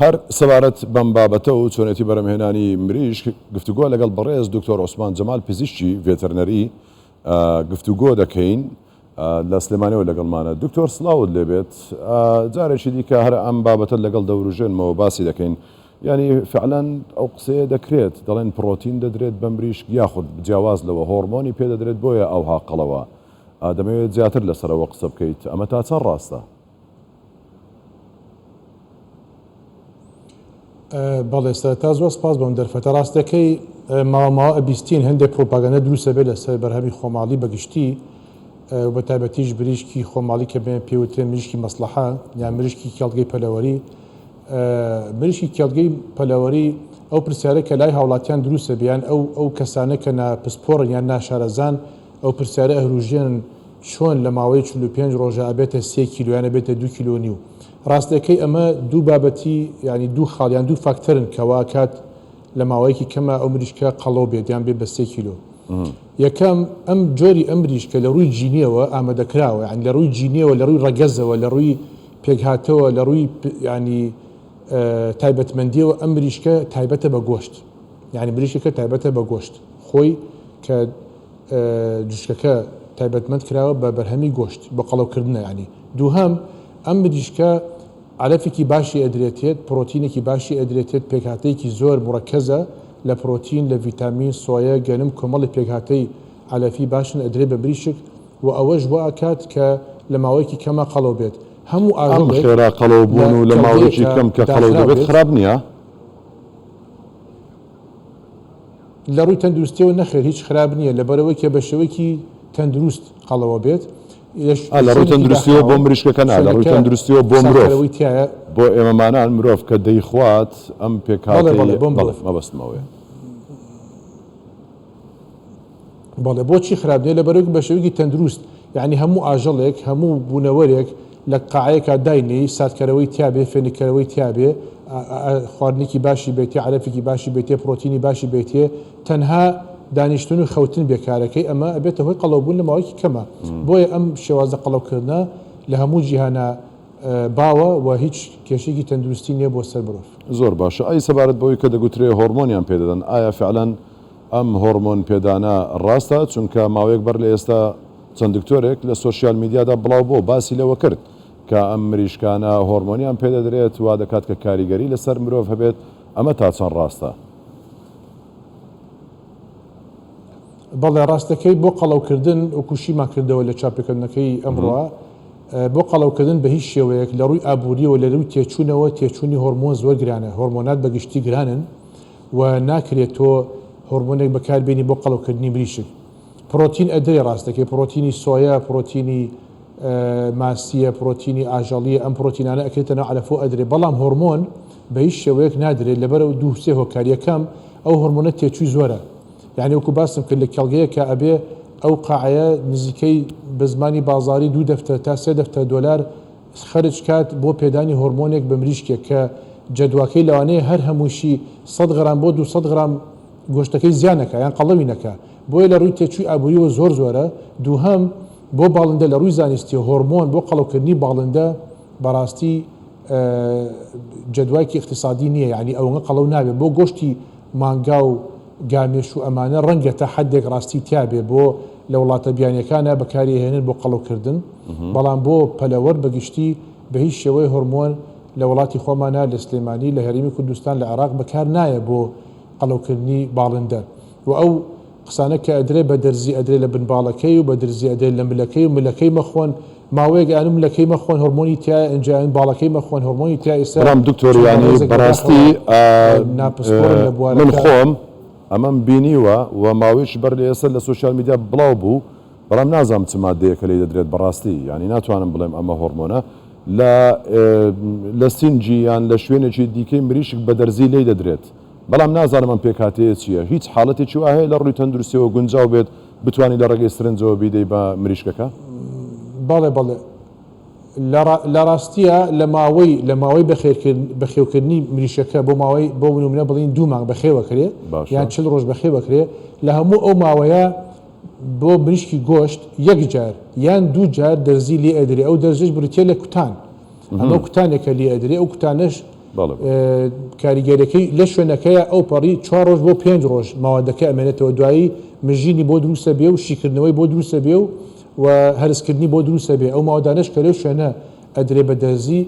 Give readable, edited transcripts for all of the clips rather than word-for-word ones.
هەر سەبارەت بەم بابەتە و چۆنێتی بەرهەمهێنانی مریشک گفتوگۆ لەگەڵ بەڕێز دکتۆر عوسمان جەمال پزیشکی ڤێتەرنەری گفتوگۆ دەکەین لە سلێمانیەوە لەگەڵمانە. دکتۆر سڵاوت لێبێت جارێکی دیکە هەر ئەم بابەتە لەگەڵ دەوروژێنمەوە باسی دەکەین یانی فعلەن ئەو قسەیە دەکرێت دەڵێن پڕۆتین دەدرێت بە مریشک یاخود جیاواز لەوە هۆڕمۆنی پێ دەدرێت بۆیە ئەوها قەڵەوە دەمەوێت زیاتر لەسەرەوە قسە بکەیت ئەمە تا چەند ڕاستە؟ بەڵێ سەرەتا زۆر سپاس بۆم دەرفەتە ڕاستەکەی ماوە ماوە ئەبیستین هەندێک پرۆپاگەندە دروستە بێت لەسەر بەرهەمی خۆماڵی بەگشتی و بە تایبەتیش مریشکی خۆماڵی کە بێن پێوترێن مریشکی مەسلحە یان مریشکی کێڵگەی پەلەوەری مریشکی کێڵگەی پەلەوەری ئەو پرسیارە کە لای هاوڵاتیان دروستە بیان ئەو ئەو کەسانە کە ناپسپۆڕن یان ناشارەزان ئەو پرسیارە ئەهروژێنن چۆن لە ماوەی 45 ڕۆژە ئەبێتە سێ کیلۆ یان ئەبێتە دوو کیلۆ نیو ڕاستەکەی ئەمە دوو بابەتی یانی دوو خاڵ یان دوو فاکتەرن کە وا ئەکات لە ماوەیەکی کەما ئەو مریشکە قەڵەو بێت یان بێت بە سێ کیلۆ. یەکەم، ئەم جۆری ئەم مریشکە لە ڕووی جینیەوە ئامادەکراوە یانی لە ڕووی جینیەوە لە ڕووی ڕەگەزەوە لە ڕووی پێکهاتەوە لە ڕووی یانی تایبەتمەندیەوە ئەم مریشکە تایبەتە بە گۆشت یانی مریشکەکە تایبەتە بە گۆشت خۆی کە جوچکەکە تایبەتمەند کراوە بە بەرهەمی گۆشت بۆ قەڵەوکردنە یانی دووهەم ئەم مریشکە عەلەفێکی باشی ئەدرێتێت پڕۆتینێکی باشی ئەدرێتێت پێکهاتەیەکی زۆر موڕەکەزە لە پڕۆتین لە ڤیتامین سۆیە گەنم کۆمەڵی پێکهاتەی عەلەفی باشن ئەدرێت بە مریشک و ئەوەش وا ئەکات کە لە ماوەیەکی کەما قەڵەو بێت هەموو ئەم ئاژەڵێک خێرا قەڵەو لە بوون و لە ماوەیەکی کێڵگەیەکا کەم کە قەڵەو داخراو دەبێت بێت خراپ نییە؟ لە ڕووی تەندروستیەوە نەخێر هیچ خراپ نییە لەبەرئەوەی کە بە شێوەیەکی تەندروست قەڵەوە بێت لە ئا لە ڕووی شوێنێکی تەندروستیەوە بۆ داخراوە مریشکەکە نا لە ڕووی شوێنەکە تەندروستیەوە بۆ مرۆڤ ساردکەرەوەی تیایە. بۆ ئێمەمانان مرۆڤ کە دەیخوات ئەم بەڵێ پێکهاتەی بەڵێ بۆ بەڵێ مرۆڤ. مەبەستم ئەوەیە. بەڵێ بۆچی خراپ نیە لەبەرئەوەی بە شێوەیەکی تەندروست یانی هەموو ئاژەڵێک هەموو بوونەوەرێک لە قاعەیەکا داینێی ساردکەرەوەی تیابێ فێنککەرەوەی تیابێ خواردنێکی باشی بێتێ عەلەفێکی باشی بێتێ پڕۆتینی باشی بێتێ تەنها دانیشتن و خەوتن بێ کارەکەی ئەمە ئەبێتە هۆی قەڵەوبوون لە ماوەیەکی کەما بۆیە ئەم شێوازە قەڵەوکردنە لە هەموو جیهانا باوە و هیچ کێشەیەکی تەندروستی نیە بۆ سەر مرۆڤ. زۆر باشە ئەی سەبارەت بەوەی کە دەگوترێ هۆڕمۆنیان پێ دەدەن ئایا فعلەن ئەم هۆڕمۆن پێدانە ڕاستە؟ چونکە ماوەیەک بەر لە ئێستا چەند دکتۆرێک لە سۆشیال میدیادا بڵاو بۆ باسی لەوە کرد کە ئەم مریشکانە هۆڕمۆنیان پێ دەدرێت وا دەکات کە کاریگەری لەسەر مرۆڤ هەبێت ئەمە تا چەند ڕاستە؟ بەڵێ ڕاستەکەی بۆ قەڵەوکردن وەکو شیمان کردەوە لە چاپێکەوتنەکەی ئەمڕۆ بۆ قەڵەوکردن بە هیچ شێوەیەک لە ڕووی ئابووریەوە لە رووی تێچوونەوە تێچوونی هۆرمۆن زۆر گرانە هۆرمۆنات بە گشتی گرانن و ناکرێت تۆ هۆرمۆنێک بەکار بێنی بۆ قەڵەوکردنی مریشک پڕۆتین ئەدرێ ڕاستەکەی پڕۆتینی سۆیە پڕۆتینی ماسیە پڕۆتینی ئاژەڵیە ئەم پڕۆتینانە ئەکرێتە ناو عەلەفۆ ئەدرێ بەڵام هۆرمۆن بە هیچ شێوەیەک نادرێت لەبەرەوە دوو سێ هۆکار یەکەم ئەو هۆرمۆنە تێچووی زۆرە یانی وەکو باسم کرد لە کێڵگەیەکا ئەبێ ئەو قاعەیە نزیکەی بە زمانی بازاری دوو دەفتەر تا سێ دەفتەر دۆلار خەرج کات بۆ پێدانی هۆرمۆنێک بە مریشکێک کە جەدواکەی لەوانەیە هەر هەمووشی سەد غرام بۆ 200 غرام گۆشتەکەی زیان نەکا یان قەڵەوی نەکا بۆیە لە ڕووی تێچووی ئابووریەوە زۆر زۆرە دووهەم بۆ باڵندە لە ڕووی زانستیەوە هۆرمۆن بۆ قەڵەوکردنی باڵندە بەڕاستی جەدوایەکی ئیقتیسادی نییە یانی ئەوەنگە قەڵەو نابێت بۆ گۆشتی مانگا و گامێش و ئەمانە ڕەنگە تا حەدێک ڕاستی تیابێ بۆ لە وڵاتە بیانیەکانا بەکاری ئەهێنن بۆ قەڵەو کردن بەڵام بۆ پەلەوەر بەگشتی بە هیچ شێوەی هۆرمۆن لە وڵاتی خۆمانا لە سلێمانی لە هەرێمی کوردستان لە عێراق بەکار نایە بۆ قەڵەو کردنی باڵندە و ئەو قسانە کە ئەدرێ بە دەرزی ئەدرێ لە بن باڵەکەی و بە درزی ئەدرێ لە ملەکەی و ملەکەی مەخۆن ماوەیەک ئەیان ملەکەی مەخۆن هۆرمۆنی تیایە ئینجا ئەیان باڵەکەی مەخۆن هۆرمۆنی تیایە ئیستا بەڵام دکتۆر چەند یانی بەڕێزێک بەڕاستی بەداخەوە ناپسپۆڕن لە من بوارەکە. خۆم ئەمەم بینیوە و ماوەیەکی بەر لە ئێستا لە سۆشیال میدیا بڵاو بوو بەڵام نازانم چ مادەیەکە لێی دەدرێت بەڕاستی یانی ناتوانم بڵێم ئەمە هۆرمۆنە لە لە سینگی یان لە شوێنێکی دیکەی مریشک بە دەرزی لێی دەدرێت بەڵام نازانم ئەم پێکهاتەیە چییە؟ هیچ حاڵەتێکی وا هەیە لە ڕووی تەندروستیەوە گونجاو بێت بتوانی لە ڕێگەی سرنجەوە بیدەی بە مریشکەکە؟ بەڵێ بەڵێ لە ڕاستیا لە ماوەی لە ماوەی بەخێوکردنی مریشکەکە بۆ ماوەی بۆ نمونە بڵێین دوو مانگ بەخێوەکرێ یان 40 ڕۆژ بەخێوەکرێ لە هەموو ئەو ماوەیە بۆ مریشکی گۆشت یەک جار یان دوو جار دەرزی لێ ئەدرێ ئەو دەرزیش بریتیە لە کوتان ئەمە کوتانێکە لێ ئەدرێ ئەو کوتانەش. کاریگەریەکەی لە شوێنەکەیە ئەوپەڕی چوار ڕۆژ بۆ پێنج ڕۆژ مەوادەکە ئەمێنێتەوە دوایی مژینی بۆ دروستە بێ و شیکردنەوەی بۆ دروستە بێ و و هەرسکردنی بۆ دروستە بێ ئەو مەوادانەش کە لەو شوێنە ئەدرێ بە دەرزی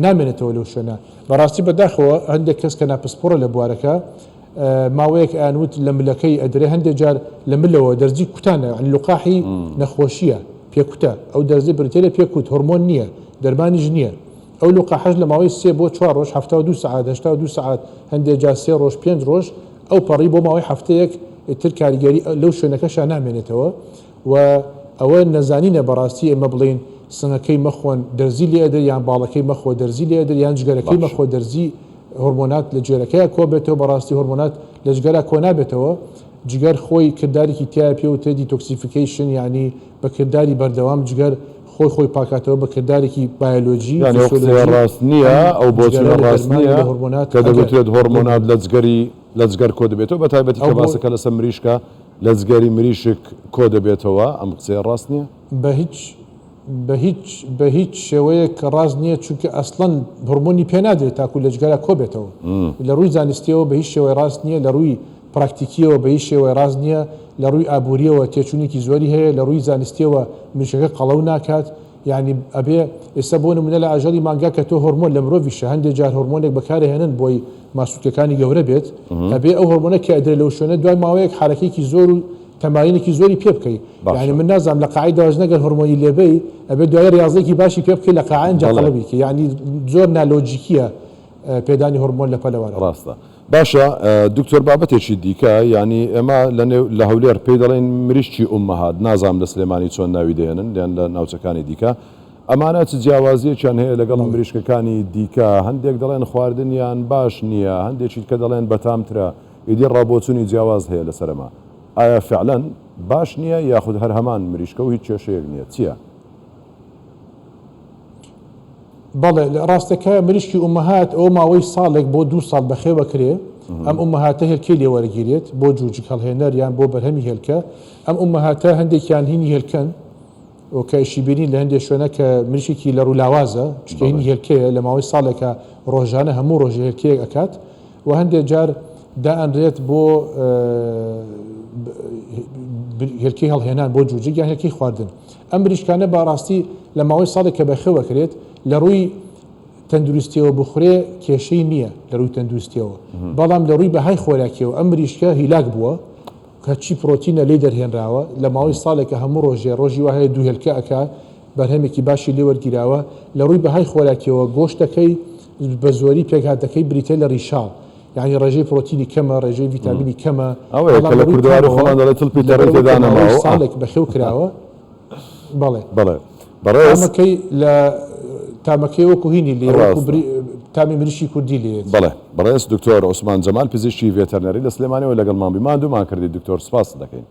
نامێنێتەوە لەو شوێنە بەڕاستی بەداخەوە هەندێک کەس کە ناپسپۆڕە لە بوارەکە ماوەیەک ئەیانوت لە ملەکەی ئەدرێ هەندێک جار لە ملەوە دەرزی کوتانە یانی لوقاحی نەخۆشیە پێکوتە ئەو دەرزی بریتیە لە پێکوت هۆرمۆن نییە دەرمانیش نییە ئەو لوقاحەش لە ماوەی سێ بۆ چوار ڕۆژ 72 سەعات 82 سەعات هەندێک جار سێ ڕۆژ پێنج ڕۆژ ئەو پەڕی بۆ ماوەی هەفتەیەک تر کاریگەری لەو شوێنەکەشا نامێنێتەوە و ئەوە نەزانینە بەڕاستی ئێمە بڵێین سنگەکەی مەخۆن دەرزی لێ ئەدرێ یان باڵەکەی مەخۆ دەرزی لێ ئەدرێ یان جگەرەکەی باشە. مەخۆ دەرزی هۆرمۆنات لە جگەرەکەیا کۆبێتەوە بەڕاستی هۆرمۆنات لە جگەرا کۆنابێتەوە جگەر خۆی کردارێکی تیایە پێ وترێ detoxification یانی بە کرداری بەردەوام جگەر خۆی خۆی پاکاتەوە بە کردارێکی بایۆلۆجی یانی ئەو قسەیە فیسۆلۆجی ڕاست نییە ئەم ئەو جگەرە بۆچوونە لە ڕاست دەرمان و نییە لە هۆرمۆنات کە ئەگەر دەگوترێت هۆرمۆنات ببوورە لە جگەری لە جگەر کۆدەبێتەوە بە تایبەتی ئەو کە بۆ باسەکە لەسەر مریشکە لە جگەری مریشک کۆدەبێتەوە ئەم قسەیە ڕاست نییە؟ بە هیچ بە هیچ بە هیچ شێوەیەک ڕاست نییە چونکە ئەسڵەن هۆرمۆنی پێ نادرێت تاکو لە جگەرا کۆبێتەوە لە ڕووی زانستیەوە بە هیچ شێوەی ڕاست نییە لە ڕووی پراکتیکیەوە بە هیچ شێوەی ڕاست نییە لە ڕووی ئابووریەوە تێچوونێکی زۆری هەیە لە ڕووی زانستیەوە مریشکەکە قەڵەو ناکات یانی ئەبێ ئێستا بۆ نمونە لە ئاژەڵی مانگا کە تۆ هۆرمۆن لە مرۆڤیشە هەندێ جار هۆرمۆنێک بەکارئەهێنن بۆی ماسولکەکانی گەورە بێت ئەبێ ئەو هۆرمۆنە کە ئەدرێ لەو شوێنە دوای ماوەیەک حەرەکەیەکی زۆر و تەمارینێکی زۆری پێ بکەی یانی باشە. من نازانم لە قاعەی دەواجنە گەر هۆرمۆنی لێبەی ئەبێ دوای ڕیاضەیەکی باشی پێ بکەی لە قاعە ئینجا بەڵێ. قەڵەوی کەی یانی زۆر نالۆجیکیە پێدانی هۆرمۆن لە پەلەوەرە. ڕاستە. باشە دکتۆر بابەتێکی دیکە یانی ئێمە لە نێو لە هەولێر پێی دەڵێن مریشکی ئوممەهات نازانم لە سلێمانی چۆن ناوی دەهێنن یان لە ناوچەکانی دیکە ئەمانە چ جیاوازیەکیان هەیە لەگەڵ بەڵێ. مریشکەکانی دیکە هەندێک دەڵێن خواردنیان باش نییە هەندێکی دیکە دەڵێن بەتامترە ئیدی ڕابۆچونی جیاواز هەیە لەسەر ئەمە ئایا فعلەن باش نییە یاخود هەر هەمان مریشکە و هیچ کێشەیەک نییە چییە؟ بەڵێ ڕاستەکە مریشکی ئومەهات ئەوە ماوەی ساڵێک بۆ دوو ساڵ بەخێو ئەکرێ ئەم ئومەهاتە هێلکەی لێ وەرەگیرێت بۆ جوجک هەڵهێنەر یان بۆ بەرهەمی هێلکە ئەم ئومەهاتە هەندێکیان هینی هێلکەن و کە ئەشیبینین لە هەندێک شوێنە کە مریشکی لەڕ و لاوازە چونکە هینی هێلکەیە لە ماوەی ساڵێکە ڕۆژانە هەموو ڕۆژێ هێلکەیەک ئەکات و هەندێک جار دائەنرێت بۆ هێلکەی هەڵهێنان بۆ جوجک یان هێلکەی خواردن ئەم مریشکانە بە ڕاستی لە ماوەی ساڵێک کە بەخێو ئەکرێت لە ڕووی تەندروستیەوە بخورێ کێشەی نییە لە ڕووی تەندروستیەوە بەڵام لە ڕووی بەهای خۆراکیەوە ئەم مریشکە هیلاک بووە هەرچی پرۆتینە لێی دەرهێنراوە لە ماوەی ساڵێکە هەموو ڕۆژێ ڕۆژی وا هەیە دوو هێلکە ئەکا بەرهەمێکی باشی لێ وەرگیراوە لە ڕووی بەهای خۆراکیەوە گۆشتەکەی بە زۆری پێکهاتەکەی بریتیە لە ڕیشاڵ یانی ڕێژەی پرۆتینی کەمە ڕێژەی ڤیتامینی کەمە ئەوەیە بەڵام کە لە لە ڕووی کوردەواری تامەوە خۆمان دەڵێ تڵپی تەڕی لەبەرئەوەی تێدا کە ماوەی نەماوە. ساڵێک بەخێو کراوە بەڵێ. بەڵێ بەڕێز. تامەکەی لە تامەکەی وەکو هینی لێیە وەکو ڕاستە. بری تامی مریشکی کوردی لێیەت. بەڵێ بەڕێز دکتۆر عوسمان جەمال پزیشکی ڤێتەرنەری لە سلێمانیەوە لەگەڵمان بووی ماندوومان کردی دکتۆر سوپاست دەکەین.